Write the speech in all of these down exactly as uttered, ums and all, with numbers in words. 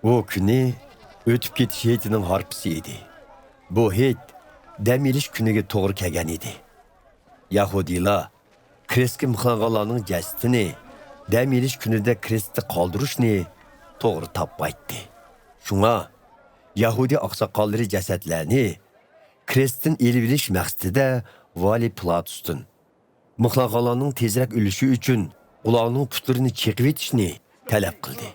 بۇ كۈنى ئۆتۈپ كېتىش ھېيتىنىڭ ھارپىسى ئىدى. بۇ ھېيت دەم ئېلىش كۈنىگە توغرا كەلگەن ئىدى. يەھۇدىيلار كرېستكە مىخلانغانلارنىڭ جەسىتىنى دەم ئېلىش كۈنىدە كرېستتە قالدۇرۇشنى توغرا تاپمايتتى. شۇڭا يەھۇدىي ئاقساقاللىرى جەسەتلەرنى كرېستتىن ئېلىۋېلىش مەقسىتىدە ۋالىي پىلاتۇستىن مىخلانغانلارنىڭ تېزرەك ئۆلۈشى ئۈچۈن ئۇلارنىڭ پۇتلىرىنى چېقىۋېتىشنى تەلەپ قىلدى.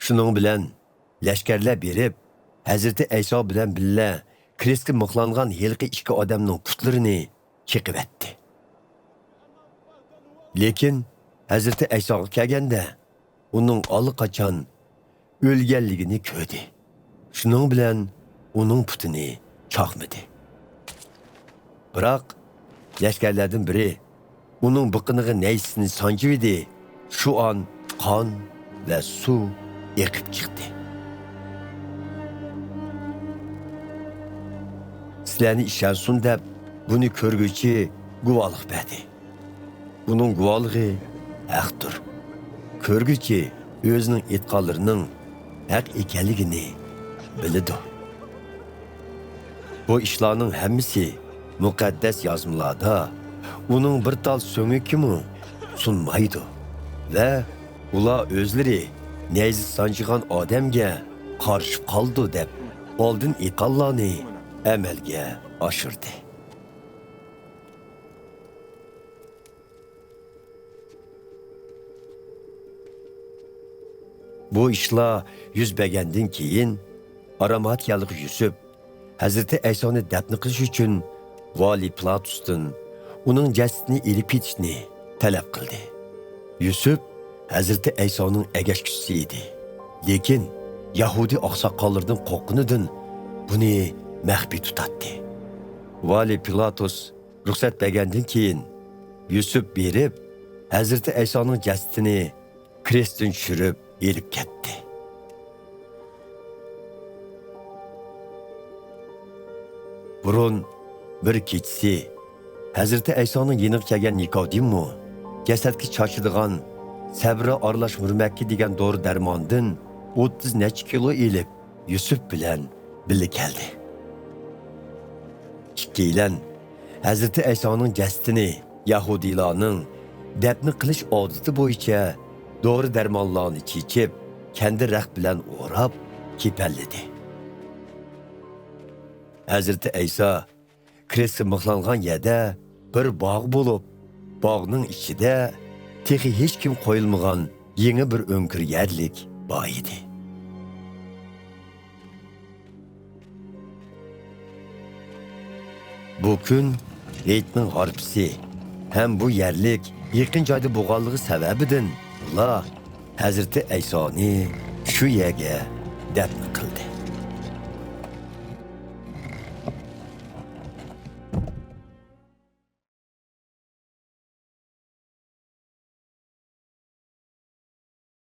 شۇنىڭ بىلەن لەشكەرلەر بېرىپ، ھەزرىتى ئەيسا بىلەن بىللە كرېستكە مىخلانغان ھېلىقى ئىككى ئادەمنىڭ پۇتلىرىنى چېقىۋەتتى. لېكىن ھەزرىتى ئەيساغا كەلگەندە، ئۇنىڭ ئاللىقاچان ئۆلگەنلىكىنى كۆردى. شۇنىڭ بىلەن ئۇنىڭ پۇتىنى چاقمىدى. بىراق لەشكەرلەردىن بىرى ئۇنىڭ بىقىنىغا نەيزىسىنى سانجىۋىدى، شۇ ئان قان ۋە سۇ ئېقىپ چىقتى. سىلەرنى ئىشەنسۇن دەپ بۇنى كۆرگۈچى گۇۋاھلىق بەردى. ئۇنىڭ گۇۋاھلىقى ھەقتۇر. كۆرگۈچى ئۆزىنىڭ ئېيتقانلىرىنىڭ ھەق ئىكەنلىكىنى بىلىدۇ. بۇ ئىشلارنىڭ ھەممىسى مۇقەددەس يازمىلاردا ئۇنىڭ بىر تال سۆڭىكىمۇ سۇنمايدۇ ۋە ئۇلار ئۆزلىرى نەيزە سانجىغان ئادەمگە قارشى قالىدۇ دەپ ئالدىن ئېيتقانلارنى ئەمەلگە ئاشۇردى. بۇ ئىشلار يۈز بەرگەندىن كېيىن، ئاراماتىيەلىك يۈسۈپ ھەزرىتى ئەيسانى دەپنە قىلىش ئۈچۈن ۋالىي پىلاتۇستىن ئۇنىڭ جەسىتىنى ئېلىپ كېتىشنى تەلەپ قىلدى. يۈسۈپ ھەزرىتى ئەيسانىڭ ئەگەشكۈچىسى ئىدى، لېكىن يەھۇدىي ئاقساقاللىرىدىن قورققىنىدىن بۇنى مەخپىي تۇتاتتى. ۋالىي پىلاتۇس رۇخسەت بەرگەندىن كېيىن، يۈسۈپ بېرىپ، ھەزرىتى ئەيسانىڭ جەسىتىنى كرېستتىن چۈشۈرۈپ ئېلىپ كەتتى. بۇرۇن بىر كېچىسى ھەزرىتى ئەيسانىڭ يېنىغا كەلگەن نىكودىممۇ جەسەتكە چاچىدىغان سەبرا ئارىلاش مۇرمەككە دېگەن دورا-دەرماندىن ئوتتۇز نەچچە كىلو ئېلىپ، يۈسۈپ بىلەن بىللە كەلدى. ئىككىيلەن ھەزرىتى ئەيسانىڭ جەسىتىنى يەھۇدىيلارنىڭ دەپنە قىلىش ئادىتى بويىچە دورا-دەرمانلارنى چېچىپ، كەندىر رەخت بىلەن ئوراپ كېپەنلىدى. ھەزرىتى ئەيسا كرېستكە مىخلانغان يەردە بىر باغ بولۇپ، باغنىڭ ئىچىدە تېخى ھېچكىم قويۇلمىغان يېڭى بىر ئۆڭكۈر يەرلىك بار ئىدى. بۇ كۈن ھېيتنىڭ ھارپىسى ھەم بۇ يەرلىك يېقىن جايدا بولغانلىقى سەۋەبىدىن، ئۇلار ھەزرىتى ئەيسانى شۇ يەرگە دەپنە قىلدى.